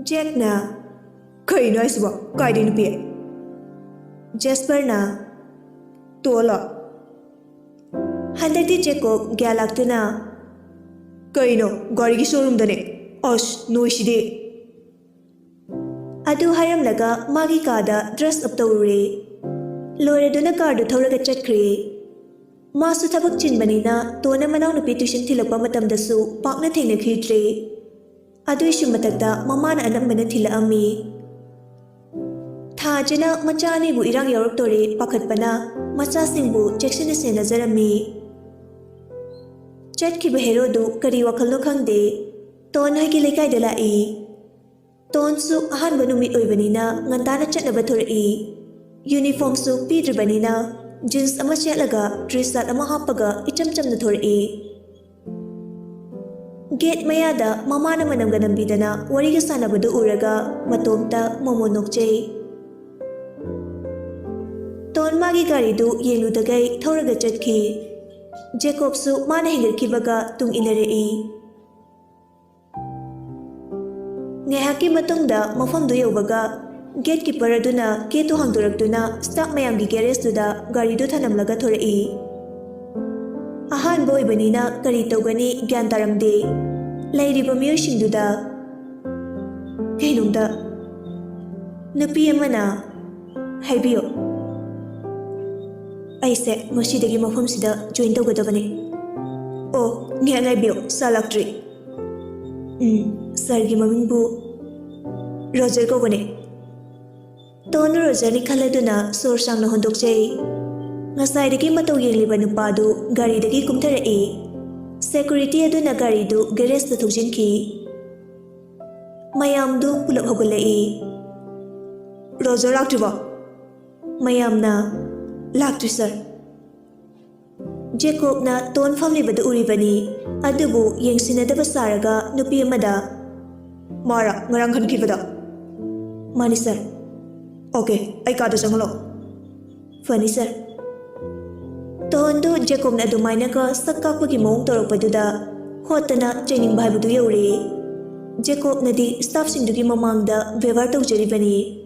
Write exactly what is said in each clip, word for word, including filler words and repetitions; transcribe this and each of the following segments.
ꯖꯦꯛꯅ, "ꯀꯩꯅꯣ ꯍꯥꯏꯁꯤꯕꯣ? ꯀꯥꯏꯗꯩ ꯅꯨꯄꯤ?" ꯖꯦꯁꯄꯔꯅ, "ꯇꯣꯜꯂꯣ?" ꯍꯟꯗꯛꯇꯤ ꯖꯦꯀꯣꯕ ꯒ꯭ꯌꯥꯟ ꯂꯥꯛꯇꯨꯅ, "ꯀꯩꯅꯣ, ꯒꯥꯔꯤꯒꯤ ꯁꯣꯔꯨꯝꯗꯅꯦ꯫ ꯑꯁ, ꯅꯣꯏꯁꯤꯗꯤ!" ꯑꯗꯨ ꯍꯥꯏꯔꯝꯂꯒ ꯃꯥꯒꯤ ꯀꯥꯗ ꯗ꯭ꯔꯦꯁ ꯑꯞ ꯇꯧꯔꯨꯔꯦ꯫ ꯂꯣꯏꯔꯗꯨꯅ ꯀꯥꯔꯗꯨ ꯊꯧꯔꯒ ꯆꯠꯈ꯭ꯔꯦ꯫ ꯃꯥꯁꯨ ꯊꯕꯛ ꯆꯤꯟꯕꯅꯤꯅ ꯇꯣꯟꯅ ꯃꯅꯥꯎꯅꯨꯄꯤ ꯇ꯭ꯌꯨꯁꯟ ꯊꯤꯜꯂꯛꯄ ꯃꯇꯝꯗꯁꯨ ꯄꯥꯛꯅ ꯊꯦꯡꯅꯈꯤꯗ꯭ꯔꯦ꯫ ꯑꯗꯨꯏꯁꯨ ꯃꯊꯛꯇ ꯃꯃꯥꯅ ꯑꯅꯝꯕꯅ ꯊꯤꯜꯂꯛꯑꯝꯃꯤ꯫ ꯊꯥꯖꯅ ꯃꯆꯥ ꯑꯅꯤꯕꯨ ꯏꯔꯥꯡ ꯌꯥꯎꯔꯛꯇꯣꯔꯦ ꯄꯥꯈꯠꯄꯅ ꯃꯆꯥꯁꯤꯡꯕꯨ ꯆꯦꯛꯁꯤꯟꯅ ꯁꯦꯟꯅꯖꯔꯝꯃꯤ꯫ ꯆꯠꯈꯤꯕ ꯍꯦꯔꯣꯗꯨ ꯀꯔꯤ ꯋꯥꯈꯜꯅꯣ ꯈꯪꯗꯦ, ꯇꯣꯟ ꯍꯣꯏꯒꯤ ꯂꯩꯀꯥꯏꯗ ꯂꯥꯛꯏ꯫ ꯇꯣꯟꯁꯨ ꯑꯍꯥꯟꯕ ꯅꯨꯃꯤꯠ ꯑꯣꯏꯕꯅꯤꯅ ꯉꯟꯇꯥꯅ ꯆꯠꯅꯕ ꯊꯣꯔꯛꯏ꯫ ꯌꯨꯅꯤꯐꯣꯔꯝꯁꯨ ꯄꯤꯗ꯭ꯔꯤꯕꯅꯤꯅ ꯖꯤꯟꯁ ꯑꯃ ꯁꯦꯠꯂꯒ ꯇꯤ ꯁꯥꯔꯠ ꯑꯃ ꯍꯥꯞꯄꯒ ꯏꯆꯝ ꯆꯝꯅ ꯊꯣꯔꯛꯏ꯫ ꯒꯦꯠ ꯃꯌꯥꯗ ꯃꯃꯥꯅ ꯃꯅꯝꯒ ꯅꯝꯕꯤꯗꯅ ꯋꯥꯔꯤꯒ ꯁꯥꯟꯅꯕꯗꯨ ꯎꯔꯒ ꯃꯇꯣꯝꯇ ꯃꯣꯃꯣꯟ ꯅꯣꯛꯆꯩ꯫ ꯇꯣꯟ ꯃꯥꯒꯤ ꯒꯥꯔꯤꯗꯨ ꯌꯦꯡꯂꯨꯗꯒꯩ ꯊꯧꯔꯒ ꯆꯠꯈꯤ꯫ ꯖꯦꯀꯣꯕꯁꯨ ꯃꯥꯅ ꯍꯦꯟꯒꯠꯈꯤꯕꯒ ꯇꯨꯡ ꯏꯟꯅꯔꯛꯏ꯫ ꯉꯥꯏꯍꯥꯛꯀꯤ ꯃꯇꯨꯡꯗ ꯃꯐꯝꯗꯨ ꯌꯧꯕꯒ ꯒꯦꯠ ꯀꯤꯄꯔ ꯑꯗꯨꯅ ꯒꯦꯠꯇꯨ ꯍꯥꯡꯗꯣꯔꯛꯇꯨꯅ ꯁ꯭ꯇꯥꯐ ꯃꯌꯥꯝꯒꯤ ꯒꯦꯔꯦꯖꯇꯨꯗ ꯒꯥꯔꯤꯗꯨ ꯊꯅꯝꯂꯒ ꯊꯣꯔꯛꯏ꯫ ꯑꯍꯥꯟꯕ ꯑꯣꯏꯕꯅꯤꯅ ꯀꯔꯤ ꯇꯧꯒꯅꯤ ꯒ꯭ꯌꯥꯟ ꯇꯥꯔꯝꯗꯦ꯫ ꯂꯩꯔꯤꯕ ꯃꯤꯑꯣꯏꯁꯤꯡꯗꯨꯗ, "ꯀꯩꯅꯣꯝꯇ, ꯅꯨꯄꯤ ꯑꯃꯅ ꯍꯥꯏꯕꯤꯌꯣ, ꯑꯩꯁꯦ ꯉꯁꯤꯗꯒꯤ ꯃꯐꯝꯁꯤꯗ ꯖꯣꯏꯟ ꯇꯧꯒꯗꯕꯅꯦ꯫ ꯑꯣ, ꯉꯥꯏꯍꯥꯛ ꯉꯥꯏꯕꯤꯌꯣ, ꯁꯥꯔ ꯂꯥꯛꯇ꯭ꯔꯤ꯫ ꯎꯝ, ꯁꯥꯔꯒꯤ ꯃꯃꯤꯡꯕꯨ ꯔꯣꯖꯔ ꯀꯧꯕꯅꯦ꯫" ꯇꯣꯟ ꯔꯣꯖꯔꯅꯤ ꯈꯜꯂꯗꯨꯅ ꯁꯣꯔ ꯁꯥꯡꯅ ꯍꯣꯟꯗꯣꯛꯆꯩ꯫ ꯉꯁꯥꯏꯗꯒꯤ ꯃꯇꯧ ꯌꯦꯡꯂꯤꯕ ꯅꯨꯄꯥꯗꯨ ꯒꯥꯔꯤꯗꯒꯤ ꯀꯨꯝꯊꯔꯛꯏ꯫ ꯁꯦꯀꯨꯔꯤꯇꯤ ꯑꯗꯨꯅ ꯒꯥꯔꯤꯗꯨ ꯒꯦꯔꯦꯖꯇ ꯊꯧꯖꯤꯟꯈꯤ꯫ ꯃꯌꯥꯝꯗꯨ ꯄꯨꯂꯞ ꯍꯧꯒꯠꯂꯛꯏ꯫ "ꯔꯣꯖꯔ ꯂꯥꯛꯇ꯭ꯔꯤꯕꯣ?" ꯃꯌꯥꯝꯅ, "ꯂꯥꯛꯇ꯭ꯔꯤ, ꯁꯥꯔ꯫" ꯖꯦꯀꯣꯕꯅ ꯇꯣꯟ ꯐꯝꯂꯤꯕꯗꯨ ꯎꯔꯤꯕꯅꯤ, ꯑꯗꯨꯕꯨ ꯌꯦꯡꯁꯤꯟꯅꯗꯕ ꯁꯥꯔꯒ ꯅꯨꯄꯤ ꯑꯃꯗ, "ꯃꯥꯔ ꯉꯔꯥꯡ ꯈꯟꯈꯤꯕꯗꯣ?" "ꯃꯥꯅꯤ, ꯁꯥꯔ꯫" "ꯑꯣꯀꯦ, ꯑꯩ ꯀꯥꯗ ꯆꯪꯍꯜꯂꯣ꯫" "ꯐꯅꯤ, ꯁꯥꯔ꯫" ꯇꯣꯟꯗꯨ ꯖꯦꯀꯣꯕꯅ ꯑꯗꯨꯃꯥꯏꯅꯒ ꯁꯛ ꯀꯥꯛꯄꯒꯤ ꯃꯑꯣꯡ ꯇꯧꯔꯛꯄꯗꯨꯗ ꯍꯣꯠꯇꯅ ꯆꯩꯅꯤꯡꯕ ꯍꯥꯏꯕꯗꯨ ꯌꯧꯔꯦ꯫ ꯖꯦꯀꯣꯕꯅꯗꯤ ꯁ꯭ꯇꯥꯐꯁꯤꯡꯗꯨꯒꯤ ꯃꯃꯥꯡꯗ ꯕꯦꯕꯥꯔ ꯇꯧꯖꯔꯤꯕꯅꯤ꯫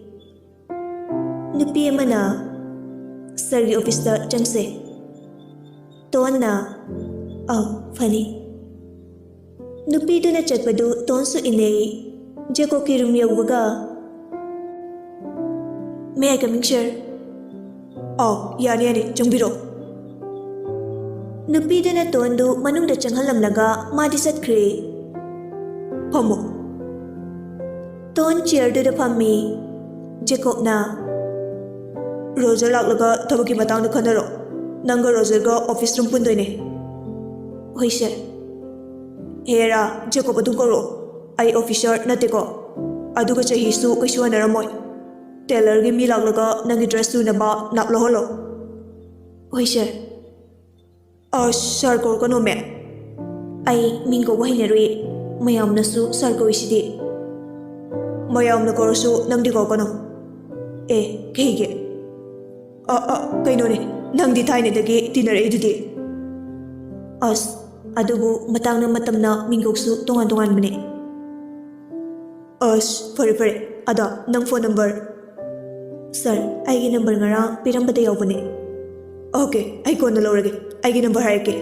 ꯅꯨꯄꯤ ꯑꯃꯅ ꯁꯔꯒꯤ ꯑꯣꯐꯤꯁꯇ ꯆꯪꯁꯦ꯫ ꯇꯣꯟꯅ, "ꯑꯧ, ꯐꯅꯤ꯫" ꯅꯨꯄꯤꯗꯨꯅ ꯆꯠꯄꯗꯨ ꯇꯣꯟꯁꯨ ꯏꯟꯅꯩ꯫ ꯖꯦꯀꯣꯕꯀꯤ room ꯌꯧꯕꯒ, "May I coming, sir?" "ꯑꯧ, ꯌꯥꯅꯤ, ꯌꯥꯅꯤ, ꯆꯪꯕꯤꯔꯣ꯫" ꯅꯨꯄꯤꯗꯨꯅ ꯇꯣꯟꯗꯨ ꯃꯅꯨꯡꯗ ꯆꯪꯍꯜꯂꯝꯂꯒ ꯃꯥꯗꯤ ꯆꯠꯈ꯭ꯔꯦ꯫ "ꯐꯝꯃꯣ꯫" ꯇꯣꯟ ꯆꯤꯌꯔꯗꯨꯗ ꯐꯝꯃꯤ꯫ ꯖꯦꯀꯣꯕꯅ, "ꯔꯣꯖꯔ ꯂꯥꯛꯂꯒ ꯊꯕꯛꯀꯤ ꯃꯇꯥꯡꯗ ꯈꯟꯅꯔꯣ꯫ ꯅꯪꯒ ꯔꯣꯖꯔꯒ ꯑꯣꯐꯤꯁ ꯔꯨꯝ ꯄꯨꯟꯗꯣꯏꯅꯦ꯫" "ꯍꯣꯏ, ꯁꯔ꯫" "ꯍꯦꯔꯥ, ꯖꯦꯀꯣꯕ ꯑꯗꯨꯝ ꯀꯧꯔꯛꯑꯣ꯫ ꯑꯩ ꯑꯣꯐꯤꯁꯔ ꯅꯠꯇꯦꯀꯣ꯫ ꯑꯗꯨꯒ ꯆꯍꯤꯁꯨ ꯀꯩꯁꯨ ꯍꯟꯅꯔꯝꯃꯣꯏ꯫ ꯇꯦꯂꯔꯒꯤ ꯃꯤ ꯂꯥꯛꯂꯒ ꯅꯪꯒꯤ ꯗ꯭ꯔꯦꯁ ꯁꯨꯅꯕ ꯅꯥꯞ ꯂꯧꯍꯜꯂꯣ꯫" "ꯍꯣꯏ, ꯁꯔ꯫" "ꯑ, ꯁꯔ ꯀꯧꯔꯛꯀꯅꯣꯃꯦ꯫" "ꯑꯩ ꯃꯤꯡ ꯀꯧꯕ ꯍꯩꯅꯔꯣꯏ꯫ ꯃꯌꯥꯝꯅꯁꯨ ꯁꯔ ꯀꯧꯏꯁꯤꯗꯤ꯫" "ꯃꯌꯥꯝꯅ ꯀꯧꯔꯁꯨ ꯅꯪꯗꯤ ꯀꯧꯔꯛꯀꯅꯣ꯫" "ꯑꯦ, ꯀꯩꯒꯤ?" "ꯑ, ꯑ, ꯀꯩꯅꯣꯅꯦ, ꯅꯪꯗꯤ ꯊꯥꯏꯅꯗꯒꯤ ꯇꯤꯟꯅꯔꯛꯏꯗꯨꯗꯤ꯫" "ꯑꯁ, ꯑꯗꯨꯕꯨ ꯃꯇꯥꯡꯅ ꯃꯇꯝꯅ ꯃꯤꯡꯀꯣꯛꯁꯨ ꯇꯣꯉꯥꯟ ꯇꯣꯉꯥꯟꯕꯅꯦ꯫" "ꯑꯁ, ꯐꯔꯦ, ꯐꯔꯦ꯫ ꯑꯗꯣ ꯅꯪ ꯐꯣꯟ ꯅꯝꯕꯔ?" "ꯁꯔ, ꯑꯩꯒꯤ ꯅꯝꯕꯔ ꯉꯔꯥꯡ ꯄꯤꯔꯝꯕꯗ ꯌꯥꯎꯕꯅꯦ꯫" "ꯑꯣꯀꯦ, ꯑꯩ ꯀꯣꯟꯅ ꯂꯧꯔꯒꯦ꯫ ꯑꯩꯒꯤ ꯅꯝꯕꯔ ꯍꯥꯏꯔꯛꯀꯦ꯫"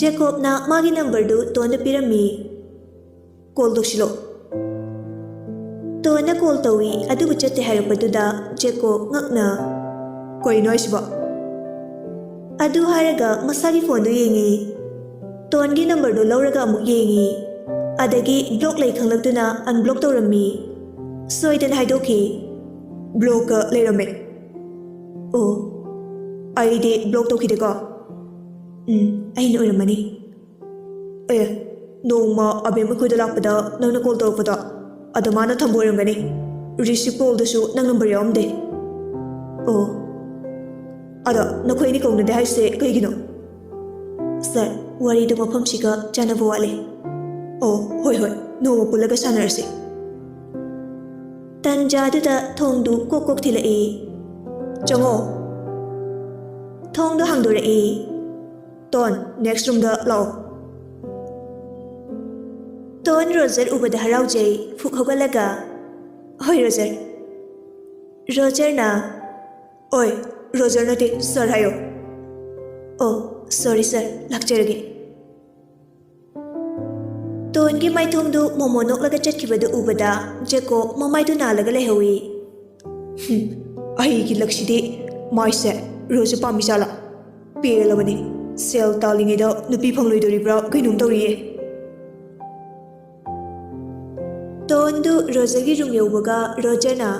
ꯖꯦꯀꯣꯕꯅ ꯃꯥꯒꯤ ꯅꯝꯕꯔꯗꯨ ꯇꯣꯟꯗ ꯄꯤꯔꯝꯃꯤ꯫ "ꯀꯣꯜ ꯇꯧꯁꯤꯜꯂꯣ꯫" ꯇꯣꯟꯅ ꯀꯣꯜ ꯇꯧꯏ, ꯑꯗꯨꯕꯨ ꯆꯠꯇꯦ ꯍꯥꯏꯔꯛꯄꯗꯨꯗ ꯖꯦꯀꯣꯕ ꯉꯛꯅ, "ꯀꯩꯅꯣ ꯍꯥꯏꯁꯤꯕꯣ?" ꯑꯗꯨ ꯍꯥꯏꯔꯒ ꯃꯁꯥꯒꯤ ꯐꯣꯟꯗꯨ ꯌꯦꯡꯉꯤ꯫ ꯇꯣꯟꯒꯤ ꯅꯝꯕꯔꯗꯨ ꯂꯧꯔꯒ ꯑꯃꯨꯛ ꯌꯦꯡꯉꯤ꯫ ꯑꯗꯒꯤ ꯕ꯭ꯂꯣꯛ ꯂꯩ ꯈꯪꯂꯛꯇꯨꯅ ꯑꯟꯕ꯭ꯂꯣꯛ ꯇꯧꯔꯝꯃꯤ꯫ ꯁꯣꯏꯗꯅ ꯍꯥꯏꯗꯣꯛꯈꯤ꯫ "ꯕ꯭ꯂꯣꯛꯀ ꯂꯩꯔꯝꯃꯦ꯫" "ꯑꯣ, ꯑꯩꯗꯤ ꯕ꯭ꯂꯣꯛ ꯇꯧꯈꯤꯗꯦꯀꯣ?" "ꯎꯝ, ꯑꯩꯅ ꯑꯣꯏꯔꯝꯃꯅꯤ꯫" "ꯑꯦ, ꯅꯣꯡꯃ ꯑꯕꯦꯝ ꯑꯩꯈꯣꯏꯗ ꯂꯥꯛꯄꯗ ꯅꯪꯅ ꯀꯣꯜ ꯇꯧꯔꯛꯄꯗꯣ, ꯑꯗ ꯃꯥꯅ ꯊꯝꯕ ꯑꯣꯏꯔꯝꯒꯅꯤ꯫ ꯔꯤꯁꯤꯞ ꯀꯣꯜꯗꯁꯨ ꯅꯪ ꯅꯝꯕꯔ ꯌꯥꯎꯔꯝꯗꯦ꯫" "ꯑꯣ, ꯑꯗ ꯅꯈꯣꯏ ꯑꯅꯤ ꯀꯧꯅꯗꯦ ꯍꯥꯏꯁꯦ ꯀꯩꯒꯤꯅꯣ?" "ꯁꯔ, ꯋꯥꯔꯤꯗꯨ ꯃꯐꯝꯁꯤꯒ ꯆꯥꯟꯅꯕ ꯋꯥꯠꯂꯦ꯫" "ꯑꯣ, ꯍꯣꯏ, ꯍꯣꯏ, ꯅꯣꯡꯃ ꯄꯨꯜꯂꯒ ꯁꯥꯟꯅꯔꯁꯤ꯫" ꯇꯟꯖꯥꯗꯨꯗ ꯊꯣꯡꯗꯨ ꯀꯣꯛ ꯀꯣꯛ ꯊꯤꯜꯂꯛꯏ꯫ "ꯆꯪꯉꯣ꯫" ꯊꯣꯡꯗꯨ ꯍꯥꯡꯗꯣꯔꯛꯏ꯫ "ꯇꯣꯟ, ꯅꯦꯛꯁ ꯔꯨꯝꯗ ꯂꯥꯛꯑꯣ꯫" ꯇꯣꯟ ꯔꯣꯖꯔ ꯎꯕꯗ ꯍꯔꯥꯎꯖꯩ꯫ ꯐꯨꯛ ꯍꯧꯒꯠꯂꯒ, "ꯍꯣꯏ, ꯔꯣꯖꯔ꯫" ꯔꯣꯖꯔꯅ, "ꯑꯣꯏ, ꯔꯣꯖꯔ ꯅꯠꯇꯦ, ꯁꯥꯔ ꯍꯥꯏꯌꯣ꯫" "ꯑꯣ, ꯁꯣꯔꯤ ꯁꯥꯔ, ꯂꯥꯛꯆꯔꯒꯦ꯫" ꯇꯣꯟꯒꯤ ꯃꯥꯏꯊꯣꯡꯗꯨ ꯃꯣꯃꯣ ꯅꯣꯛꯂꯒ ꯆꯠꯈꯤꯕꯗꯨ ꯎꯕꯗ ꯖꯦꯀꯣꯕ ꯃꯃꯥꯏꯗꯨ ꯅꯥꯜꯂꯒ ꯂꯩꯍꯧꯏ꯫ "ꯍꯨꯝ, ꯑꯩꯒꯤ ꯂꯛꯁꯤꯗꯤ ꯃꯥꯏꯁꯦ ꯔꯣꯖꯔ ꯄꯥꯝꯃꯤ ꯖꯥꯠꯂꯥ? ꯄꯦꯜꯂꯕꯅꯤ꯫ ꯁꯦꯜ ꯇꯥꯜꯂꯤꯉꯩꯗ ꯅꯨꯄꯤ ꯐꯪꯂꯣꯏꯗꯣꯔꯤꯕ꯭ꯔꯥ ꯀꯩꯅꯣꯝ ꯇꯧꯔꯤꯌꯦ꯫" ꯇꯣꯟꯗꯨ ꯔꯣꯖꯔꯒꯤ ꯔꯨꯝ ꯌꯧꯕꯒ ꯔꯣꯖꯔꯅ,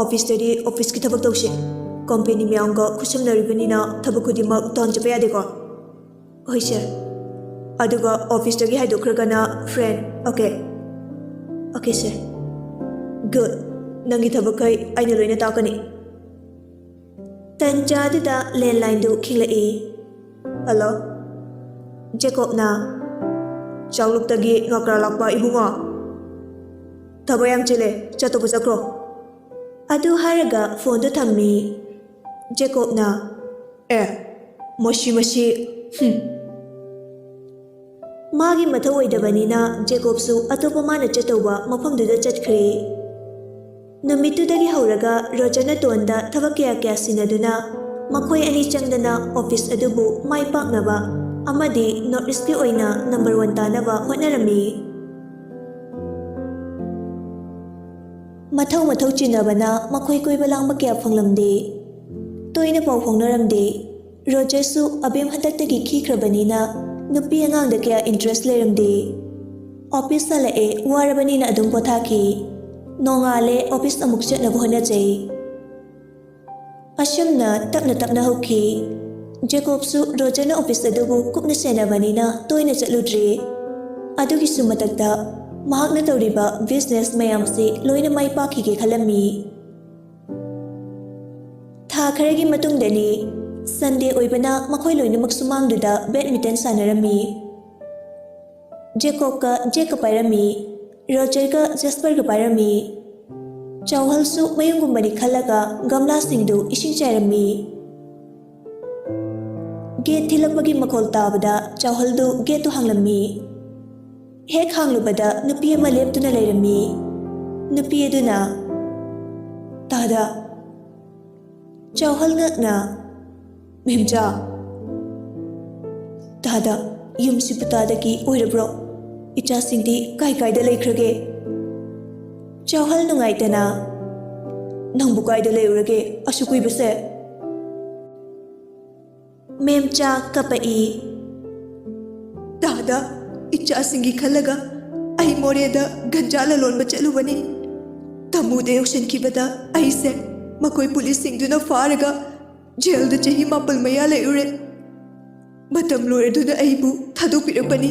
"ꯑꯣꯐꯤꯁꯇꯗꯤ ꯑꯣꯐꯤꯁꯀꯤ ꯊꯕꯛ ꯇꯧꯁꯤ꯫ ꯀꯝꯄꯦꯅꯤ ꯃꯌꯥꯝꯒ ꯈꯨꯠꯁꯝꯅꯔꯤꯕꯅꯤꯅ ꯊꯕꯛ ꯈꯨꯗꯤꯡꯃꯛ ꯇꯣꯟ ꯆꯠꯄ ꯌꯥꯗꯦꯀꯣ?" "ꯍꯣꯏ, ꯁꯥꯔ꯫" "ꯑꯗꯨꯒ ꯑꯣꯐꯤꯁꯇꯒꯤ ꯍꯥꯏꯗꯣꯛꯈ꯭ꯔꯒꯅ ꯐ꯭ꯔꯦꯟ, ꯑꯣꯀꯦ?" "ꯑꯣꯀꯦ, ꯁꯥꯔ꯫" "ꯒꯨꯗ꯫ ꯅꯪꯒꯤ ꯊꯕꯛꯈꯩ ꯑꯩꯅ ꯂꯣꯏꯅ ꯇꯥꯛꯀꯅꯤ꯫" ꯇꯟꯖꯥꯗꯨꯗ ꯂꯦꯟꯂꯥꯏꯟꯗꯨ ꯈꯤꯡꯂꯛꯏ꯫ "ꯍꯜꯂꯣ?" ꯖꯦꯀꯣꯕꯅ, "ꯆꯥꯛꯂꯨꯛꯇꯒꯤ ꯉꯀ꯭ꯔꯥ ꯂꯥꯛꯄ ꯏꯕꯨꯡꯉꯣ? ꯊꯕꯛ ꯌꯥꯝ ꯆꯤꯜꯂꯦ, ꯆꯠꯇꯧꯕ ꯆꯠꯈ꯭ꯔꯣ꯫" ꯑꯗꯨ ꯍꯥꯏꯔꯒ ꯐꯣꯟꯗꯨ ꯊꯝꯃꯤ꯫ ꯖꯦꯀꯣꯕꯅ, "ꯑꯦ, ꯃꯁꯤ, ꯃꯁꯤ, ꯍꯨꯝ꯫" ꯃꯥꯒꯤ ꯃꯊꯧ ꯑꯣꯏꯗꯕꯅꯤꯅ ꯖꯦꯀꯣꯕꯁꯨ ꯑꯇꯣꯞꯄ ꯃꯥꯅ ꯆꯠꯇꯧꯕ ꯃꯐꯝꯗꯨꯗ ꯆꯠꯈ꯭ꯔꯦ꯫ ꯅꯨꯃꯤꯠꯇꯨꯗꯒꯤ ꯍꯧꯔꯒ ꯔꯣꯖꯔꯅ ꯇꯣꯟꯗ ꯊꯕꯛ ꯀꯌꯥ ꯀꯌꯥ ꯁꯤꯟꯅꯗꯨꯅ ꯃꯈꯣꯏ ꯑꯅꯤ ꯆꯪꯗꯅ ꯑꯣꯐꯤꯁ ꯑꯗꯨꯕꯨ ꯃꯥꯏ ꯄꯥꯛꯅꯕ ꯑꯃꯗꯤ ꯅꯣꯔꯠ ꯏꯁꯀꯤ ꯑꯣꯏꯅ ꯅꯝꯕꯔ ꯋꯥꯟ ꯇꯥꯅꯕ ꯍꯣꯠꯅꯔꯝꯃꯤ꯫ ꯃꯊꯧ ꯃꯊꯧ ꯆꯤꯟꯅꯕꯅ ꯃꯈꯣꯏ ꯀꯣꯏꯕ ꯂꯥꯡꯕ ꯀꯌꯥ ꯐꯪꯂꯝꯗꯦ꯫ ꯇꯣꯏꯅ ꯄꯥꯎ ꯐꯥꯎꯅꯔꯝꯗꯦ꯫ ꯔꯣꯖꯔꯁꯨ ꯑꯕꯦꯝ ꯍꯟꯗꯛꯇꯒꯤ ꯈꯤꯈ꯭ꯔꯕꯅꯤꯅ ꯅꯨꯄꯤ ꯑꯉꯥꯡꯗ ꯀꯌꯥ ꯏꯟꯇꯔꯦꯁ ꯂꯩꯔꯝꯗꯦ꯫ ꯑꯣꯐꯤꯁ ꯍꯜꯂꯛꯑꯦ, ꯋꯥꯔꯕꯅꯤꯅ ꯑꯗꯨꯝ ꯄꯣꯊꯥꯈꯤ꯫ ꯅꯣꯡꯉꯥꯜꯂꯦ, ꯑꯣꯐꯤꯁ ꯑꯃꯨꯛ ꯆꯠꯅꯕ ꯍꯣꯠꯅꯖꯩ꯫ ꯑꯁꯨꯝꯅ ꯇꯞꯅ ꯇꯞꯅ ꯍꯧꯈꯤ꯫ ꯖꯦꯀꯣꯕꯁꯨ ꯔꯣꯖꯔꯅ ꯑꯣꯐꯤꯁ ꯑꯗꯨꯕꯨ ꯀꯨꯞꯅ ꯁꯦꯟꯅꯕꯅꯤꯅ ꯇꯣꯏꯅ ꯆꯠꯂꯨꯗ꯭ꯔꯦ꯫ ꯑꯗꯨꯒꯤꯁꯨ ꯃꯊꯛꯇ ꯃꯍꯥꯛꯅ ꯇꯧꯔꯤꯕ ꯕꯤꯖꯤꯅꯦꯁ ꯃꯌꯥꯝꯁꯤ ꯂꯣꯏꯅ ꯃꯥꯏ ꯄꯥꯛꯈꯤꯒꯦ ꯈꯜꯂꯝꯃꯤ꯫ ꯊꯥ ꯈꯔꯒꯤ ꯃꯇꯨꯡꯗꯅꯤ, ꯁꯟꯗꯦ ꯑꯣꯏꯕꯅ ꯃꯈꯣꯏ ꯂꯣꯏꯅꯃꯛ ꯁꯨꯃꯥꯡꯗꯨꯗ ꯕꯦꯗꯃꯤꯟꯇꯟ ꯁꯥꯟꯅꯔꯝꯃꯤ꯫ ꯖꯦꯀꯣꯕꯀ ꯖꯦꯛꯀ ꯄꯥꯏꯔꯝꯃꯤ, ꯔꯣꯖꯔꯒ ꯖꯦꯁꯄꯔꯒ ꯄꯥꯏꯔꯝꯃꯤ꯫ ꯆꯥꯎꯍꯜꯁꯨ ꯃꯌꯨꯝꯒꯨꯝꯕꯅꯤ ꯈꯜꯂꯒ ꯒꯝꯂꯥꯁꯤꯡꯗꯨ ꯏꯁꯤꯡ ꯆꯥꯏꯔꯝꯃꯤ꯫ ꯒꯦꯠ ꯊꯤꯜꯂꯛꯄꯒꯤ ꯃꯈꯣꯜ ꯇꯥꯕꯗ ꯆꯥꯎꯍꯜꯗꯨ ꯒꯦꯠꯇꯨ ꯍꯥꯡꯂꯝꯃꯤ꯫ ꯍꯦꯛ ꯍꯥꯡꯂꯨꯕꯗ ꯅꯨꯄꯤ ꯑꯃ ꯂꯦꯞꯇꯨꯅ ꯂꯩꯔꯝꯃꯤ꯫ ꯅꯨꯄꯤ ꯑꯗꯨꯅ, "ꯇꯥꯗ?" ꯆꯥꯎꯍꯜ ꯉꯛꯅ, "ꯃꯦꯝꯆꯥ!" "ꯇꯥꯗ, ꯌꯨꯝꯁꯤꯕꯨ ꯇꯥꯗꯒꯤ ꯑꯣꯏꯔꯕ꯭ꯔꯣ? ꯏꯆꯥꯁꯤꯡꯗꯤ ꯀꯥꯏ ꯀꯥꯏꯗ ꯂꯩꯈ꯭ꯔꯒꯦ?" ꯆꯥꯎꯍꯜ ꯅꯨꯡꯉꯥꯏꯇꯅ, "ꯅꯪꯕꯨ ꯀꯥꯏꯗ ꯂꯩꯔꯨꯔꯒꯦ ꯑꯁꯨꯛ ꯀꯨꯏꯕꯁꯦ?" ꯃꯦꯝꯆꯥ ꯀꯞꯄꯛꯏ꯫ "ꯇꯥꯗ, ꯏꯆꯥꯁꯤꯡꯒꯤ ꯈꯜꯂꯒ ꯑꯩ ꯃꯣꯔꯦꯗ ꯒꯟꯖꯥ ꯂꯂꯣꯟꯕ ꯆꯠꯂꯨꯕꯅꯤ꯫ ꯇꯃꯨꯗ ꯌꯧꯁꯤꯟꯈꯤꯕꯗ ꯑꯩꯁꯦ ꯃꯈꯣꯏ ꯄꯨꯂꯤꯁꯁꯤꯡꯗꯨꯅ ꯐꯥꯔꯒ ꯖꯦꯜꯗ ꯆꯍꯤ ꯃꯥꯄꯜ ꯃꯌꯥ ꯂꯩꯔꯨꯔꯦ꯫ ꯃꯇꯝ ꯂꯣꯏꯔꯗꯨꯅ ꯑꯩꯕꯨ ꯊꯥꯗꯣꯛꯄꯤꯔꯛꯄꯅꯤ꯫"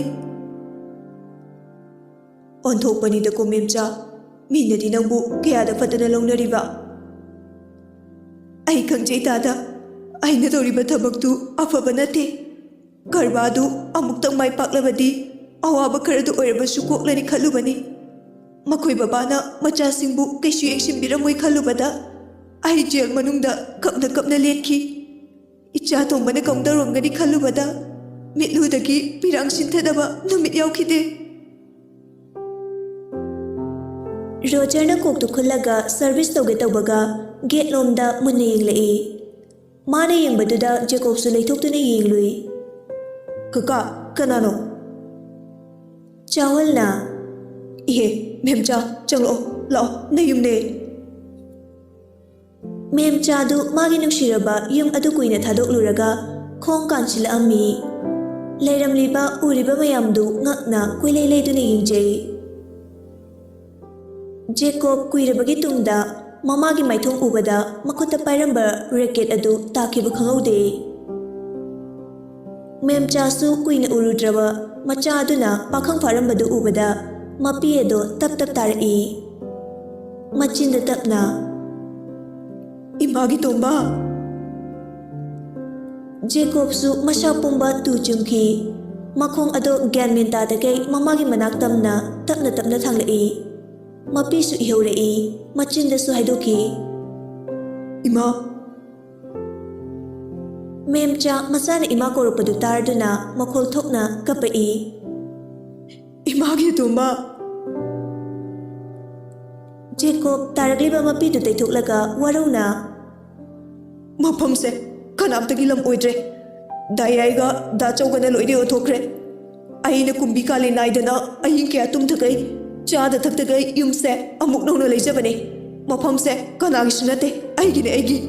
"ꯑꯣꯟꯊꯣꯛꯄꯅꯤꯗꯀꯣ ꯃꯦꯝꯆꯥ, ꯃꯤꯅꯗꯤ ꯅꯪꯕꯨ ꯀꯌꯥꯗ ꯐꯠꯇꯅ ꯂꯧꯅꯔꯤꯕ?" "ꯑꯩ ꯈꯪꯖꯩ ꯇꯥꯗ, ꯑꯩꯅ ꯇꯧꯔꯤꯕ ꯊꯕꯛꯇꯨ ꯑꯐꯕ ꯅꯠꯇꯦ꯫ ꯀꯔꯕꯥꯔꯗꯨ ꯑꯃꯨꯛꯇꯪ ꯃꯥꯏ ꯄꯥꯛꯂꯕꯗꯤ ꯑꯋꯥꯕ ꯈꯔꯗ ꯑꯣꯏꯔꯕꯁꯨ ꯀꯣꯛꯂꯅꯤ ꯈꯜꯂꯨꯕꯅꯤ꯫ ꯃꯈꯣꯏ ꯕꯕꯥꯅ ꯃꯆꯥꯁꯤꯡꯕꯨ ꯀꯩꯁꯨ ꯌꯦꯡꯁꯤꯟꯕꯤꯔꯝꯃꯣꯏ ꯈꯜꯂꯨꯕꯗ ꯑꯩ ꯖꯦꯜ ꯃꯅꯨꯡꯗ ꯀꯞꯅ ꯀꯞꯅ ꯂꯦꯟꯈꯤ꯫ ꯏꯆꯥ ꯇꯣꯝꯕꯅ ꯀꯝꯗꯧꯔꯝꯒꯅꯤ ꯈꯜꯂꯨꯕꯗ ꯃꯤꯠꯂꯨꯗꯒꯤ ꯄꯤꯔꯥꯡ ꯁꯤꯟꯊꯗꯕ ꯅꯨꯃꯤꯠ ꯌꯥꯎꯈꯤꯗꯦ꯫" ꯔꯣꯖꯔꯅ ꯀꯣꯛꯇꯨ ꯈꯨꯜꯂꯒ ꯁꯔꯚꯤꯁ ꯇꯧꯒꯦ ꯇꯧꯕꯒ ꯒꯦꯠ ꯂꯣꯝꯗ ꯃꯨꯟꯅ ꯌꯦꯡꯂꯛꯏ꯫ ꯃꯥꯅ ꯌꯦꯡꯕꯗꯨꯗ ꯖꯦꯀꯣꯕꯁꯨ ꯂꯩꯊꯣꯛꯇꯨꯅ ꯌꯦꯡꯂꯨꯏ꯫ "ꯀꯀꯥ, ꯀꯅꯥꯅꯣ?" ꯆꯥꯎꯍꯜꯅ, "ꯏꯍꯦ, ꯃꯦꯝꯆꯥ, ꯆꯪꯂꯛꯑꯣ, ꯂꯥꯛꯑꯣ, ꯅꯌꯨꯝꯅꯦ꯫" ꯃꯦꯝꯆꯥꯗꯨ ꯃꯥꯒꯤ ꯅꯨꯡꯁꯤꯔꯕ ꯌꯨꯝ ꯑꯗꯨ ꯀꯨꯏꯅ ꯊꯥꯗꯣꯛꯂꯨꯔꯒ ꯈꯣꯡ ꯀꯥꯟꯁꯤꯜꯂꯛꯑꯝꯃꯤ꯫ ꯂꯩꯔꯝꯂꯤꯕ ꯎꯔꯤꯕ ꯃꯌꯥꯝꯗꯨ ꯉꯛꯅ ꯀꯣꯏꯂꯩ ꯂꯩꯗꯨꯅ ꯌꯦꯡꯖꯩ꯫ ꯖꯦꯀꯣꯕ ꯀꯨꯏꯔꯕꯒꯤ ꯇꯨꯡꯗ ꯃꯃꯥꯒꯤ ꯃꯥꯏꯊꯣꯡ ꯎꯕꯗ ꯃꯈꯨꯠꯇ ꯄꯥꯏꯔꯝꯕ ꯔꯦꯀꯦꯠ ꯑꯗꯨ ꯇꯥꯈꯤꯕ ꯈꯪꯍꯧꯗꯦ꯫ ꯃꯦꯝꯆꯥꯁꯨ ꯀꯨꯏꯅ ꯎꯔꯨꯗ꯭ꯔꯕ ꯃꯆꯥ ꯑꯗꯨꯅ ꯄꯥꯈꯪ ꯐꯥꯔꯝꯕꯗꯨ ꯎꯕꯗ ꯃꯄꯤ ꯑꯗꯣ ꯇꯞ ꯇꯞ ꯇꯥꯔꯛꯏ꯫ ꯃꯆꯤꯟꯗ ꯇꯞꯅ, "ꯏꯃꯥꯒꯤ ꯇꯣꯝꯕ!" ꯖꯦꯀꯣꯕꯁꯨ ꯃꯁꯥ ꯄꯨꯝꯕ ꯇꯨ ꯆꯨꯡꯈꯤ꯫ ꯃꯈꯣꯡ ꯑꯗꯣ ꯒ꯭ꯌꯥꯟ ꯃꯦꯟ ꯇꯥꯗꯈꯩ ꯃꯃꯥꯒꯤ ꯃꯅꯥꯛ ꯇꯝꯅ ꯇꯞꯅ ꯇꯞꯅ ꯊꯥꯡꯂꯛꯏ꯫ ꯃꯄꯤꯁꯨ ꯏꯍꯧꯔꯛꯏ, ꯃꯆꯤꯟꯗꯁꯨ ꯍꯥꯏꯗꯣꯛꯈꯤ, "ꯏꯃꯥ!" ꯃꯦꯝꯆꯥ ꯃꯆꯥꯅ ꯏꯃꯥ ꯀꯧꯔꯛꯄꯗꯨ ꯇꯥꯔꯗꯨꯅ ꯃꯈꯣꯜ ꯊꯣꯛꯅ ꯀꯞꯄꯛꯏ꯫ ꯏꯃꯥꯒꯤ ꯑꯇꯣꯝꯕ꯫ ꯖꯦꯀꯣꯕ ꯇꯥꯔꯛꯂꯤꯕ ꯃꯄꯤꯗꯨ ꯇꯩꯊꯣꯛꯂꯒ ꯋꯥꯔꯧꯅ, "ꯃꯐꯝꯁꯦ ꯀꯅꯥꯝꯇꯒꯤ ꯂꯝ ꯑꯣꯏꯗ꯭ꯔꯦ꯫ ꯗꯥꯏꯌꯥꯏꯒ ꯗꯥ ꯆꯧꯒꯅ ꯂꯣꯏꯅ ꯌꯣꯟꯊꯣꯛꯈ꯭ꯔꯦ꯫ ꯑꯩꯅ ꯀꯨꯝꯕꯤ ꯀꯥꯂꯦꯟ ꯅꯥꯏꯗꯅ ꯑꯍꯤꯡ ꯀꯌꯥ ꯇꯨꯝꯊꯈꯩ, ꯆꯥꯗ ꯊꯛꯇꯈꯩ ꯌꯨꯝꯁꯦ ꯑꯃꯨꯛ ꯅꯧꯅ ꯂꯩꯖꯕꯅꯦ꯫ ꯃꯐꯝꯁꯦ ꯀꯅꯥꯒꯤꯁꯨ ꯅꯠꯇꯦ, ꯑꯩꯒꯤꯅꯦ, ꯑꯩꯒꯤ꯫"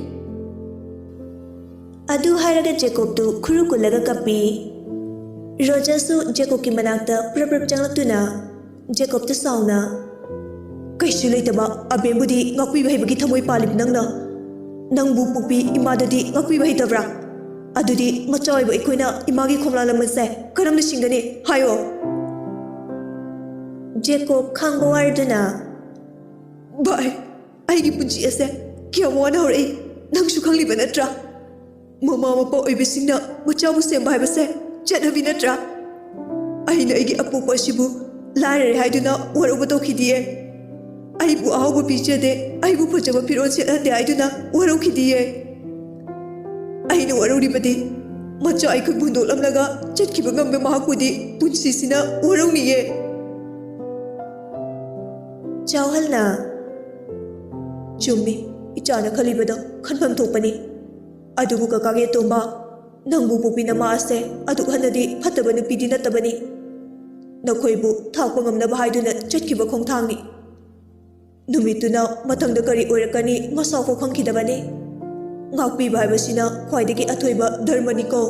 ꯑꯗꯨ ꯍꯥꯏꯔꯒ ꯖꯦꯀꯣꯕꯇꯨ ꯈꯨꯔꯨ ꯀꯨꯜꯂꯒ ꯀꯞꯄꯤ꯫ ꯔꯣꯖꯔꯁꯨ ꯖꯦꯀꯣꯕꯀꯤ ꯃꯅꯥꯛꯇ ꯄ꯭ꯔꯞ ꯄ꯭ꯔꯞ ꯆꯪꯂꯛꯇꯨꯅ ꯖꯦꯀꯣꯕꯇ ꯁꯥꯎꯅ, "ꯀꯩꯁꯨ ꯂꯩꯇꯕ ꯑꯕꯦꯝꯕꯨꯗꯤ ꯉꯥꯛꯄꯤꯕ ꯍꯩꯕꯒꯤ ꯊꯃꯣꯏ ꯄꯥꯜꯂꯤꯕ ꯅꯪꯅ, ꯅꯪꯕꯨ ꯄꯣꯛꯄꯤ ꯏꯃꯥꯗꯗꯤ ꯉꯥꯛꯄꯤꯕ ꯍꯩꯇꯕ꯭ꯔꯥ? ꯑꯗꯨꯗꯤ ꯃꯆꯥ ꯑꯣꯏꯕ ꯑꯩꯈꯣꯏꯅ ꯏꯃꯥꯒꯤ ꯈꯣꯝꯂꯥ ꯂꯃꯟꯁꯦ ꯀꯔꯝꯅ ꯁꯤꯡꯒꯅꯤ? ꯍꯥꯏꯌꯣ꯫" ꯖꯦꯀꯣꯕ ꯈꯥꯡꯕ ꯋꯥꯔꯗꯨꯅ, "ꯚꯥꯏ, ꯑꯩꯒꯤ ꯄꯨꯟꯁꯤ ꯑꯁꯦ ꯀꯌꯥꯝ ꯋꯥꯅ ꯍꯧꯔꯛꯏ, ꯅꯪꯁꯨ ꯈꯪꯂꯤꯕ ꯅꯠꯇ꯭ꯔꯥ? ꯃꯃꯥ ꯃꯄꯥ ꯑꯣꯏꯕꯁꯤꯡꯅ ꯃꯆꯥꯕꯨ ꯁꯦꯝꯕ ꯍꯥꯏꯕꯁꯦ ꯆꯠꯅꯕꯤ ꯅꯠꯇ꯭ꯔꯥ? ꯑꯩꯅ ꯑꯩꯒꯤ ꯑꯄꯣꯛꯄ ꯑꯁꯤꯕꯨ ꯂꯥꯏꯔꯔꯦ ꯍꯥꯏꯗꯨꯅ ꯋꯥꯔꯧꯕ ꯇꯧꯈꯤꯗꯤꯌꯦ꯫ ꯑꯩꯕꯨ ꯑꯍꯥꯎꯕ ꯄꯤꯖꯗꯦ, ꯑꯩꯕꯨ ꯐꯖꯕ ꯐꯤꯔꯣꯜ ꯁꯦꯠꯍꯟꯗꯦ ꯍꯥꯏꯗꯨꯅ ꯋꯥꯔꯧꯈꯤꯗꯤꯌꯦ꯫ ꯑꯩꯅ ꯋꯥꯔꯧꯔꯤꯕꯗꯤ ꯃꯆꯥ ꯑꯩꯈꯣꯏꯕꯨ ꯍꯨꯟꯗꯣꯛꯂꯝꯂꯒ ꯆꯠꯈꯤꯕ ꯉꯝꯕ ꯃꯍꯥꯛꯄꯨꯗꯤ ꯄꯨꯟꯁꯤꯁꯤꯅ ꯋꯥꯔꯧꯅꯤꯌꯦ꯫" ꯆꯥꯎꯍꯜꯅ, "ꯆꯨꯝꯃꯤ, ꯏꯆꯥꯅ ꯈꯜꯂꯤꯕꯗꯣ ꯈꯟꯐꯝ ꯊꯣꯛꯄꯅꯤ꯫ ꯑꯗꯨꯕꯨ ꯀꯀꯥꯒꯤ ꯑꯇꯣꯝꯕ, ꯅꯪꯕꯨ ꯄꯣꯛꯄꯤ ꯅꯃꯥ ꯑꯁꯦ ꯑꯗꯨꯛ ꯍꯟꯅꯗꯤ ꯐꯠꯇꯕ ꯅꯨꯄꯤꯗꯤ ꯅꯠꯇꯕꯅꯤ꯫ ꯅꯈꯣꯏꯕꯨ ꯊꯥꯛꯄ ꯉꯝꯅꯕ ꯍꯥꯏꯗꯨꯅ ꯆꯠꯈꯤꯕ ꯈꯣꯡꯊꯥꯡꯅꯤ꯫ ꯅꯨꯃꯤꯠꯇꯨꯅ ꯃꯊꯪꯗ ꯀꯔꯤ ꯑꯣꯏꯔꯛꯀꯅꯤ ꯃꯁꯥꯐꯥꯎ ꯈꯪꯈꯤꯗꯕꯅꯤ꯫ ꯉꯥꯛꯄꯤꯕ ꯍꯥꯏꯕꯁꯤꯅ ꯈ꯭ꯋꯥꯏꯗꯒꯤ ꯑꯊꯣꯏꯕ ꯙꯔꯃꯅꯤꯀꯣ꯫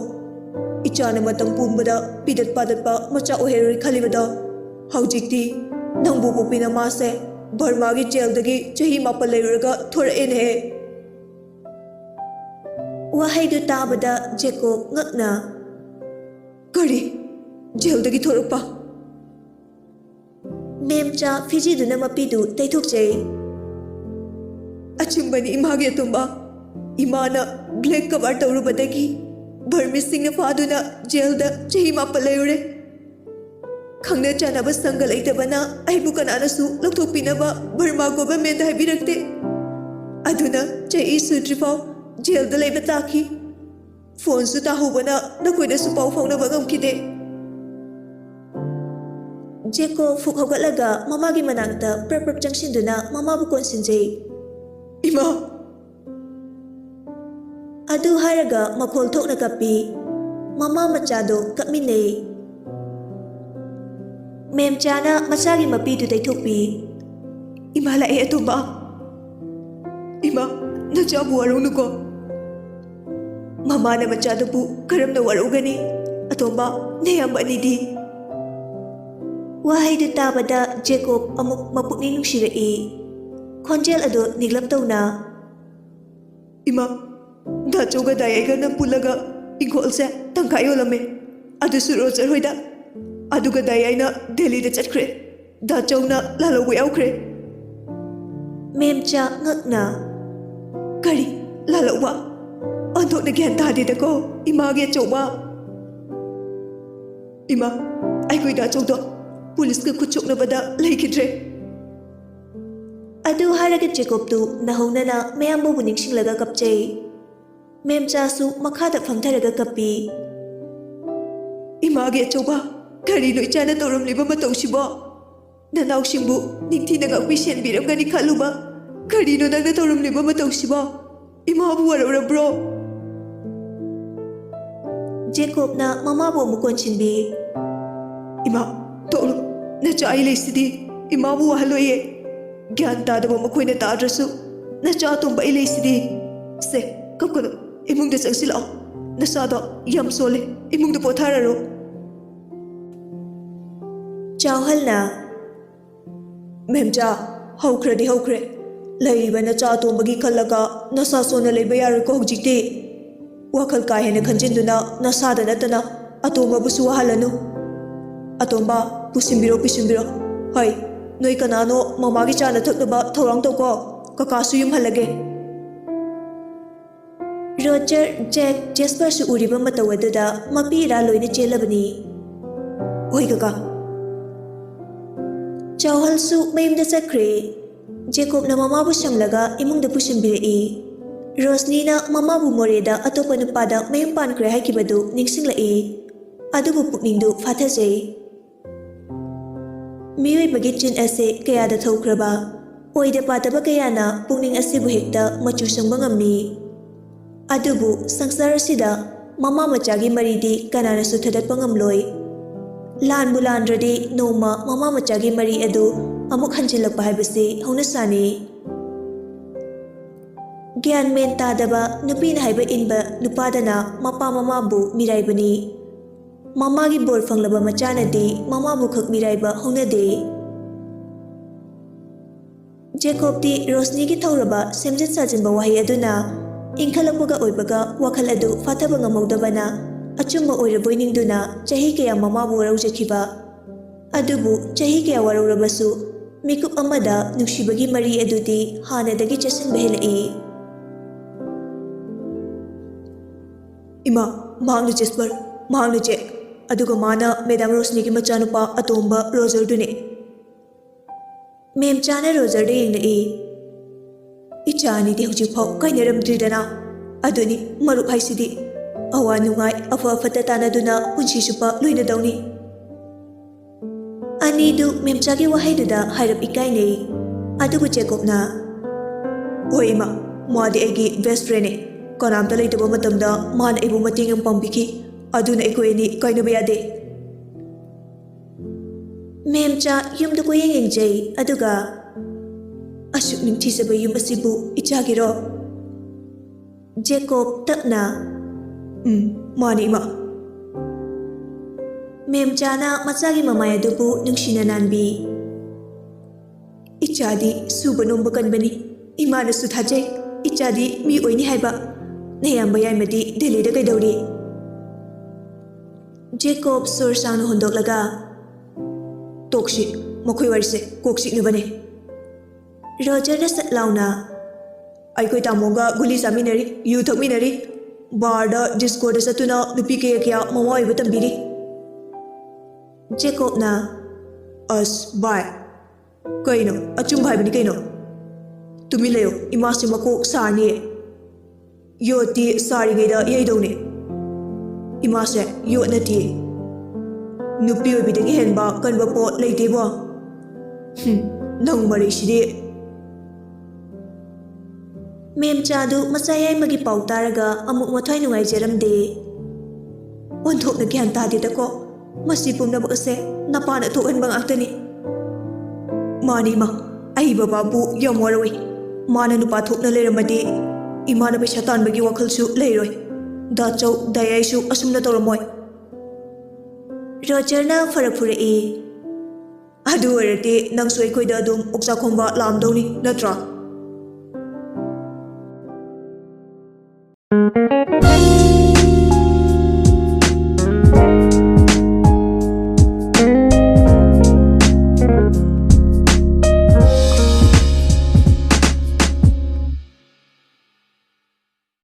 ꯏꯆꯥꯅ ꯃꯇꯝ ꯄꯨꯝꯕꯗ ꯄꯤꯗꯠ ꯄꯥꯗꯠꯄ ꯃꯆꯥ ꯑꯣꯏꯍꯜꯂꯣꯏ ꯈꯜꯂꯤꯕꯗꯣ, ꯍꯧꯖꯤꯛꯇꯤ ꯅꯪꯕꯨ ꯄꯣꯛꯄꯤ ꯅꯃꯥꯁꯦ ꯕꯔꯃꯥꯒꯤ ꯖꯦꯜꯗꯒꯤ ꯆꯍꯤ ꯃꯥꯄꯜ ꯂꯩꯔꯨꯔꯒ ꯊꯣꯔꯛꯑꯦꯅꯦꯍꯦ꯫" ꯋꯥꯍꯩꯗꯨ ꯇꯥꯕꯗ ꯖꯦꯀꯣꯕ ꯉꯛꯅ, "ꯀꯔꯤ? ꯖꯦꯜꯗꯒꯤ ꯊꯣꯔꯛꯄ?" ꯃꯦꯝꯆꯥ ꯐꯤꯖꯤꯗꯨꯅ ꯃꯄꯤꯗꯨ ꯇꯩꯊꯣꯛꯆꯩ꯫ "ꯑꯆꯨꯝꯕꯅꯤ ꯏꯃꯥꯒꯤ ꯑꯇꯣꯝꯕ꯫ ꯏꯃꯥꯅ ꯕ꯭ꯂꯦꯛ ꯀꯚꯔ ꯇꯧꯔꯨꯕꯗꯒꯤ ꯕꯔꯃꯤꯁꯁꯤꯡꯅ ꯐꯥꯗꯨꯅ ꯖꯦꯜꯗ ꯆꯍꯤ ꯃꯥꯄꯜ ꯂꯩꯔꯨꯔꯦ꯫ ꯈꯪꯅ ꯆꯥꯟꯅꯕ ꯁꯪꯒ ꯂꯩꯇꯕꯅ ꯑꯩꯕꯨ ꯀꯅꯥꯅꯁꯨ ꯂꯧꯊꯣꯛꯄꯤꯅꯕ ꯕꯔꯃꯥ ꯒꯣꯚꯔꯟꯃꯦꯟꯗ ꯍꯥꯏꯕꯤꯔꯛꯇꯦ꯫ ꯑꯗꯨꯅ ꯆꯍꯤ ꯁꯨꯗ꯭ꯔꯤꯐꯥꯎ ꯖꯦꯜꯗ ꯂꯩꯕ ꯇꯥꯈꯤ꯫ ꯐꯣꯟꯁꯨ ꯇꯥꯍꯧꯕꯅ ꯅꯈꯣꯏꯗꯁꯨ ꯄꯥꯎ ꯐꯥꯎꯅꯕ ꯉꯝꯈꯤꯗꯦ꯫" ꯖꯦꯀꯣꯕ ꯐꯨꯛ ꯍꯧꯒꯠꯂꯒ ꯃꯃꯥꯒꯤ ꯃꯅꯥꯛꯇ ꯄ꯭ꯔꯞ ꯄ꯭ꯔꯞ ꯆꯪꯁꯤꯟꯗꯨꯅ ꯃꯃꯥꯕꯨ ꯀꯣꯟꯁꯤꯟꯖꯩ꯫ "ꯏꯃꯥ!" ꯑꯗꯨ ꯍꯥꯏꯔꯒ ꯃꯈꯣꯜ ꯊꯣꯛꯅ ꯀꯞꯄꯤ꯫ ꯃꯃꯥ ꯃꯆꯥꯗꯣ ꯀꯞꯃꯤꯟꯅꯩ꯫ ꯃꯦꯝꯆꯥꯅ ꯃꯆꯥꯒꯤ ꯃꯄꯤꯗꯨ ꯇꯩꯊꯣꯛꯄꯤ꯫ "ꯏꯃꯥ ꯂꯥꯛꯑꯦ ꯑꯇꯣꯝꯕ꯫ ꯏꯃꯥ, ꯅꯆꯥꯕꯨ ꯋꯥꯔꯧꯅꯨꯀꯣ꯫ ꯃꯃꯥꯅ ꯃꯆꯥꯗꯨꯕꯨ ꯀꯔꯝꯅ ꯋꯥꯔꯧꯒꯅꯤ? ꯑꯇꯣꯝꯕ, ꯅꯌꯥꯝꯕ ꯑꯅꯤꯗꯤ?" ꯋꯥꯍꯩꯗꯨ ꯇꯥꯕꯗ ꯖꯦꯀꯣꯕ ꯑꯃꯨꯛ ꯃꯄꯨꯛꯅꯤꯡ ꯅꯨꯡꯁꯤꯔꯛꯏ꯫ ꯈꯣꯟꯖꯦꯜ ꯑꯗꯨ ꯅꯤꯛꯂꯞ ꯇꯧꯅ, "ꯏꯃꯥ, ꯗꯥꯆꯧꯒ ꯗꯥꯌꯥꯏꯒ ꯅꯝ ꯄꯨꯜꯂꯒ ꯏꯪꯈꯣꯜꯁꯦ ꯇꯪꯈꯥꯏ ꯌꯣꯜꯂꯝꯃꯦ꯫ ꯑꯗꯨꯁꯨ ꯔꯣꯖꯔ ꯍꯣꯏꯗ꯫ ꯑꯗꯨꯒ ꯗꯥꯌꯥꯏꯅ ꯗꯦꯜꯂꯤꯗ ꯆꯠꯈ꯭ꯔꯦ꯫ ꯗꯥꯆꯧꯅ ꯂꯥꯜꯍꯧꯕ ꯌꯥꯎꯈ꯭ꯔꯦ꯫" ꯃꯦꯝꯆꯥ ꯉꯛꯅ, "ꯀꯔꯤ? ꯂꯥꯜꯍꯧꯕ? ꯑꯣꯟꯊꯣꯛꯅ ꯒ꯭ꯌꯥꯟ ꯇꯥꯗꯦꯗꯀꯣ, ꯏꯃꯥꯒꯤ ꯑꯆꯧꯕ!" "ꯏꯃꯥ, ꯑꯩꯈꯣꯏ ꯗꯥꯆꯧꯗꯣ ꯄꯨꯂꯤꯁꯀ ꯈꯨꯠ ꯁꯣꯛꯅꯕꯗ ꯂꯩꯈꯤꯗ꯭ꯔꯦ꯫" ꯑꯗꯨ ꯍꯥꯏꯔꯒ ꯖꯦꯀꯣꯕꯇꯨ ꯅꯧꯍꯧꯅꯅ ꯃꯌꯥꯝꯕꯕꯨ ꯅꯤꯡꯁꯤꯡꯂꯒ ꯀꯞꯆꯩ꯫ ꯃꯦꯝꯆꯥꯁꯨ ꯃꯈꯥꯗ ꯐꯝꯊꯔꯒ ꯀꯞꯄꯤ꯫ "ꯏꯃꯥꯒꯤ ꯑꯆꯧꯕ, ꯀꯔꯤꯅꯣ ꯏꯆꯥꯅ ꯇꯧꯔꯝꯂꯤꯕ ꯃꯇꯧꯁꯤꯕꯣ? ꯅꯅꯥꯎꯁꯤꯡꯕꯨ ꯅꯤꯡꯊꯤꯅ ꯉꯥꯛꯄꯤ ꯁꯦꯟꯕꯤꯔꯝꯒꯅꯤ ꯈꯜꯂꯨꯕ꯫ ꯀꯔꯤꯅꯣ ꯅꯪꯅ ꯇꯧꯔꯝꯂꯤꯕ ꯃꯇꯧꯁꯤꯕꯣ? ꯏꯃꯥꯕꯨ ꯋꯥꯔꯧꯔꯕ꯭ꯔꯣ?" ꯖꯦꯀꯣꯕꯅ ꯃꯃꯥꯕꯨ ꯑꯃꯨꯛ ꯀꯣꯟꯁꯤꯟꯕꯤ꯫ "ꯏꯃꯥ, ꯇꯣꯛꯂꯣ꯫ ꯅꯆꯥ ꯑꯩ ꯂꯩꯁꯤꯗꯤ꯫ ꯏꯃꯥꯕꯨ ꯋꯥꯍꯜꯂꯣꯏꯌꯦ꯫ ꯒ꯭ꯌꯥꯟ ꯇꯥꯗꯕ ꯃꯈꯣꯏꯅ ꯇꯥꯗ꯭ꯔꯁꯨ ꯅꯆꯥ ꯑꯇꯣꯝꯕ ꯑꯩ ꯂꯩꯁꯤꯗꯤ꯫ ꯁꯦ, ꯀꯞꯀꯅꯨ꯫ ꯏꯃꯨꯡꯗ ꯆꯪꯁꯤꯜꯂꯛꯑꯣ꯫ ꯅꯁꯥꯗꯣ ꯌꯥꯝ ꯁꯣꯜꯂꯦ꯫ ꯏꯃꯨꯡꯗ ꯄꯣꯊꯥꯔꯔꯣ꯫" ꯆꯥꯎꯍꯜꯅ, "ꯃꯦꯝꯆꯥ, ꯍꯧꯈ꯭ꯔꯗꯤ ꯍꯧꯈ꯭ꯔꯦ꯫ ꯂꯩꯔꯤꯕ ꯅꯆꯥ ꯑꯇꯣꯝꯕꯒꯤ ꯈꯜꯂꯒ ꯅꯁꯥ ꯁꯣꯟꯅ ꯂꯩꯕ ꯌꯥꯔꯣꯏꯀꯣ ꯍꯧꯖꯤꯛꯇꯤ꯫ ꯋꯥꯈꯜ ꯀꯥ ꯍꯦꯟꯅ ꯈꯟꯖꯤꯟꯗꯨꯅ ꯅꯁꯥꯗ ꯅꯠꯇꯅ ꯑꯇꯣꯝꯕꯕꯨꯁꯨ ꯋꯥꯍꯜꯂꯅꯨ꯫ ꯑꯇꯣꯝꯕ, ꯄꯨꯁꯤꯟꯕꯤꯔꯣ, ꯄꯨꯁꯤꯟꯕꯤꯔꯣ꯫ ꯍꯣꯏ, ꯅꯣꯏ ꯀꯅꯥꯅꯣ ꯃꯃꯥꯒꯤ ꯆꯥꯅ ꯊꯛꯅꯕ ꯊꯧꯔꯥꯡ ꯇꯧꯀꯣ꯫ ꯀꯀꯥꯁꯨ ꯌꯨꯝꯍꯜꯂꯒꯦ꯫" ꯔꯣꯖꯔ, ꯖꯦꯛ, ꯖꯦꯁꯄꯔꯁꯨ ꯎꯔꯤꯕ ꯃꯇꯧ ꯑꯗꯨꯗ ꯃꯄꯤ ꯏꯔꯥ ꯂꯣꯏꯅ ꯆꯦꯜꯂꯕꯅꯤ꯫ "ꯍꯣꯏ ꯀꯀꯥ꯫" ꯆꯥꯎꯍꯜꯁꯨ ꯃꯌꯨꯝꯗ ꯆꯠꯈ꯭ꯔꯦ꯫ ꯖꯦꯀꯣꯕꯅ ꯃꯃꯥꯕꯨ ꯁꯝꯂꯒ ꯏꯃꯨꯡꯗ ꯄꯨꯁꯤꯟꯕꯤꯔꯛꯏ꯫ ꯔꯣꯁꯅꯤꯅ ꯃꯃꯥꯕꯨ ꯃꯣꯔꯦꯗ ꯑꯇꯣꯞꯄ ꯅꯨꯄꯥꯗ ꯃꯌꯨꯝ ꯄꯥꯟꯈ꯭ꯔꯦ ꯍꯥꯏꯈꯤꯕꯗꯨ ꯅꯤꯡꯁꯤꯡꯂꯛꯏ꯫ ꯑꯗꯨꯕꯨ ꯄꯨꯛꯅꯤꯡꯗꯨ ꯐꯥꯊꯖꯩ꯫ ꯃꯤꯑꯣꯏꯕꯒꯤ ꯆꯤꯟ ꯑꯁꯦ ꯀꯌꯥꯗ ꯊꯧꯈ꯭ꯔꯕ, ꯑꯣꯏꯗ ꯄꯥꯗꯕ ꯀꯌꯥꯅ ꯄꯨꯛꯅꯤꯡ ꯑꯁꯤꯕꯨ ꯍꯦꯛꯇ ꯃꯆꯨ ꯁꯪꯕ ꯉꯝꯃꯤ꯫ ꯑꯗꯨꯕꯨ ꯁꯪꯁꯥꯔ ꯑꯁꯤꯗ ꯃꯃꯥ ꯃꯆꯥꯒꯤ ꯃꯔꯤꯗꯤ ꯀꯅꯥꯅꯁꯨ ꯊꯗꯠꯄ ꯉꯝꯂꯣꯏ꯫ ꯂꯥꯟꯕꯨ ꯂꯥꯟꯗ꯭ꯔꯗꯤ ꯅꯣꯡꯃ ꯃꯃꯥ ꯃꯆꯥꯒꯤ ꯃꯔꯤ ꯑꯗꯨ ꯑꯃꯨꯛ ꯍꯟꯖꯤꯜꯂꯛꯄ ꯍꯥꯏꯕꯁꯤ ꯍꯧꯅꯁꯥꯅꯤ꯫ ꯒ꯭ꯌꯥꯟ ꯃꯦꯟ ꯇꯥꯗꯕ, ꯅꯨꯄꯤꯅ ꯍꯥꯏꯕ ꯏꯟꯕ ꯅꯨꯄꯥꯗꯅ ꯃꯄꯥ ꯃꯃꯥꯕꯨ ꯃꯤꯔꯥꯏꯕꯅꯤ꯫ ꯃꯃꯥꯒꯤ ꯕꯣꯔ ꯐꯪꯂꯕ ꯃꯆꯥꯅꯗꯤ ꯃꯃꯥꯕꯨ ꯈꯛ ꯃꯤꯔꯥꯏꯕ ꯍꯧꯅꯗꯦ꯫ ꯖꯦꯀꯣꯕꯇꯤ ꯔꯣꯁꯅꯤꯒꯤ ꯊꯧꯔꯕ ꯁꯦꯝꯖꯤꯟ ꯁꯥꯖꯤꯟꯕ ꯋꯥꯍꯩ ꯑꯗꯨꯅ ꯏꯪꯈꯠꯂꯛꯄꯒ ꯑꯣꯏꯕꯒ ꯋꯥꯈꯜ ꯑꯗꯨ ꯐꯥꯊꯕ ꯉꯝꯍꯧꯗꯕꯅ ꯑꯆꯨꯝꯕ ꯑꯣꯏꯔꯕꯣꯏ ꯅꯤꯡꯗꯨꯅ ꯆꯍꯤ ꯀꯌꯥ ꯃꯃꯥꯕꯨ ꯋꯥꯔꯧꯖꯈꯤꯕ꯫ ꯑꯗꯨꯕꯨ ꯆꯍꯤ ꯀꯌꯥ ꯋꯥꯔꯧꯔꯕꯁꯨ ꯃꯤꯀꯨꯞ ꯑꯃꯗ ꯅꯨꯡꯁꯤꯕꯒꯤ ꯃꯔꯤ ꯑꯗꯨꯗꯤ ꯍꯥꯟꯅꯗꯒꯤ ꯆꯦꯠꯁꯤꯟꯕ ꯍꯦꯜꯂꯛꯏ꯫ ꯏꯃꯥ, ꯃꯍꯥꯛꯅ ꯖꯦꯁꯄꯔ, ꯃꯍꯥꯛꯅ ꯖꯦꯛ, ꯑꯗꯨꯒ ꯃꯥꯅ ꯃꯦꯗꯥꯝ ꯔꯣꯁꯅꯤꯒꯤ ꯃꯆꯥꯅꯨꯄꯥ ꯑꯇꯣꯝꯕ ꯔꯣꯖꯔꯗꯨꯅꯤ꯫ ꯃꯦꯝꯆꯥꯅ ꯔꯣꯖꯔꯗ ꯌꯦꯡꯂꯛꯏ꯫ ꯏꯆꯥ ꯑꯅꯤꯗꯤ ꯍꯧꯖꯤꯛꯐꯥꯎ ꯀꯥꯏꯅꯔꯝꯗ꯭ꯔꯤꯗꯅ꯫ ꯑꯗꯨꯅꯤ ꯃꯔꯨꯞ ꯍꯥꯏꯁꯤꯗꯤ꯫ ꯑꯋꯥ ꯅꯨꯡꯉꯥꯏ, ꯑꯐ ꯑꯐꯠꯇ ꯇꯥꯟꯅꯗꯨꯅ ꯄꯨꯟꯁꯤ ꯆꯨꯞꯄ ꯂꯣꯏꯅꯗꯧꯅꯤ꯫ ꯑꯅꯤꯗꯨ ꯃꯦꯝꯆꯥꯒꯤ ꯋꯥꯍꯩꯗꯨꯗ ꯍꯥꯏꯔꯞ ꯏꯀꯥꯏꯅꯩ꯫ ꯑꯗꯨꯕꯨ ꯖꯦꯀꯣꯕꯅ, "ꯍꯣꯏ ꯏꯃꯥ, ꯃꯥꯗꯤ ꯑꯩꯒꯤ ꯕꯦꯁ ꯐ꯭ꯔꯦꯟꯅꯦ꯫ ꯀꯅꯥꯝꯇ ꯂꯩꯇꯕ ꯃꯇꯝꯗ ꯃꯥꯅ ꯑꯩꯕꯨ ꯃꯇꯦꯡ ꯌꯥꯝ ꯄꯥꯡꯕꯤꯈꯤ꯫ ꯑꯗꯨꯅ ꯑꯩꯈꯣꯏ ꯑꯅꯤ ꯀꯥꯏꯅꯕ ꯌꯥꯗꯦ꯫" ꯃꯦꯝꯆꯥ ꯌꯨꯝꯗ ꯀꯣꯏꯌꯦꯡ ꯌꯦꯡꯖꯩ, ꯑꯗꯨꯒ, "ꯑꯁꯨꯛ ꯅꯤꯡꯊꯤꯖꯕ ꯌꯨꯝ ꯑꯁꯤꯕꯨ ꯏꯆꯥꯒꯤꯔꯣ?" ꯖꯦꯀꯣꯕ ꯇꯞꯅ, "ꯎꯝ, ꯃꯥꯅꯤ, ꯏꯃꯥ꯫" ꯃꯦꯝꯆꯥꯅ ꯃꯆꯥꯒꯤ ꯃꯃꯥꯏ ꯑꯗꯨꯕꯨ ꯅꯨꯡꯁꯤꯅ ꯅꯥꯟꯕꯤ꯫ "ꯏꯆꯥꯗꯤ ꯁꯨꯕ ꯅꯣꯝꯕ ꯀꯟꯕꯅꯤ꯫ ꯏꯃꯥꯅꯁꯨ ꯊꯥꯖꯩ, ꯏꯆꯥꯗꯤ ꯃꯤ ꯑꯣꯏꯅꯤ ꯍꯥꯏꯕ꯫ ꯅꯌꯥꯝꯕ ꯌꯥꯏꯃꯗꯤ ꯗꯦꯜꯂꯤꯗ ꯀꯩꯗꯧꯔꯤ?" ꯖꯦꯀꯣꯕ ꯁꯣꯔ ꯁꯥꯡꯅ ꯍꯣꯟꯗꯣꯛꯂꯒ, "ꯇꯣꯛꯁꯤ, ꯃꯈꯣꯏ ꯋꯥꯔꯤꯁꯦ ꯀꯣꯛ ꯆꯤꯛꯅꯕꯅꯦ꯫" ꯔꯣꯖꯔꯅ ꯁꯠ ꯂꯥꯎꯅ, "ꯑꯩꯈꯣꯏ ꯇꯥꯃꯣꯒ ꯒꯨꯂꯤ ꯆꯥꯃꯤꯟꯅꯔꯤ, ꯌꯨ ꯊꯛꯃꯤꯟꯅꯔꯤ, ꯕꯥꯔꯗ, ꯗꯤꯁꯀꯣꯗ ꯆꯠꯇꯨꯅ ꯅꯨꯄꯤ ꯀꯌꯥ ꯀꯌꯥ ꯃꯃꯥ ꯑꯣꯏꯕ ꯇꯝꯕꯤꯔꯤ꯫" ꯖꯦꯀꯣꯕꯅ, "ꯑꯁ ꯚꯥꯏ, ꯀꯩꯅꯣ? ꯑꯆꯨꯝꯕ ꯍꯥꯏꯕꯅꯤ ꯀꯩꯅꯣ꯫ ꯇꯨꯃꯤꯟ ꯂꯩꯌꯨ, ꯏꯃꯥꯁꯤ ꯃꯀꯣꯛ ꯁꯥꯔꯅꯤꯌꯦ꯫ ꯌꯣꯠꯇꯤ ꯁꯥꯔꯤꯉꯩꯗ ꯌꯩꯗꯧꯅꯦ꯫ ꯏꯃꯥꯁꯦ ꯌꯣꯠ ꯅꯠꯇꯤꯌꯦ꯫ ꯅꯨꯄꯤ ꯑꯣꯏꯕꯤꯗꯒꯤ ꯍꯦꯟꯕ ꯀꯟꯕ ꯄꯣꯠ ꯂꯩꯇꯦꯕꯣ꯫" ꯍꯨꯝ, ꯅꯪ ꯃꯔꯩꯁꯤꯗꯤ꯫ ꯃꯦꯝꯆꯥꯗꯨ ꯃꯆꯥ ꯌꯥꯏꯃꯒꯤ ꯄꯥꯎ ꯇꯥꯔꯒ ꯑꯃꯨꯛ ꯃꯊ꯭ꯋꯥꯏ ꯅꯨꯡꯉꯥꯏꯖꯔꯝꯗꯦ꯫ ꯑꯣꯟꯊꯣꯛꯅ ꯒ꯭ꯌꯥꯟ ꯇꯥꯗꯦꯗꯀꯣ꯫ ꯃꯁꯤ ꯄꯨꯝꯅꯃꯛ ꯑꯁꯦ ꯅꯄꯥꯅ ꯊꯣꯛꯍꯟꯕ ꯉꯥꯛꯇꯅꯤ꯫ ꯃꯥꯅꯤ ꯏꯃꯥ, ꯑꯩ ꯕꯕꯥꯕꯨ ꯌꯥꯝ ꯋꯥꯔꯧꯏ꯫ ꯃꯥꯅ ꯅꯨꯄꯥ ꯊꯣꯛꯅ ꯂꯩꯔꯝꯃꯗꯤ ꯏꯃꯥꯅ ꯄꯩꯁꯥ ꯇꯥꯟꯕꯒꯤ ꯋꯥꯈꯜꯁꯨ ꯂꯩꯔꯣꯏ꯫ ꯗꯥ ꯆꯧ, ꯗꯥ ꯌꯥꯏꯁꯨ ꯑꯁꯨꯝꯅ ꯇꯧꯔꯝꯃꯣꯏ꯫ ꯔꯣꯖꯔꯅ ꯐꯔꯛ ꯐꯨꯔꯛꯏ꯫ ꯑꯗꯨ ꯑꯣꯏꯔꯗꯤ ꯅꯪꯁꯨ ꯑꯩꯈꯣꯏꯗ ꯑꯗꯨꯝ ꯑꯣꯛꯆꯥꯛ ꯈꯣꯝꯕ ꯂꯥꯛꯑꯝꯗꯧꯅꯤ, ꯅꯠꯇ꯭ꯔꯥ?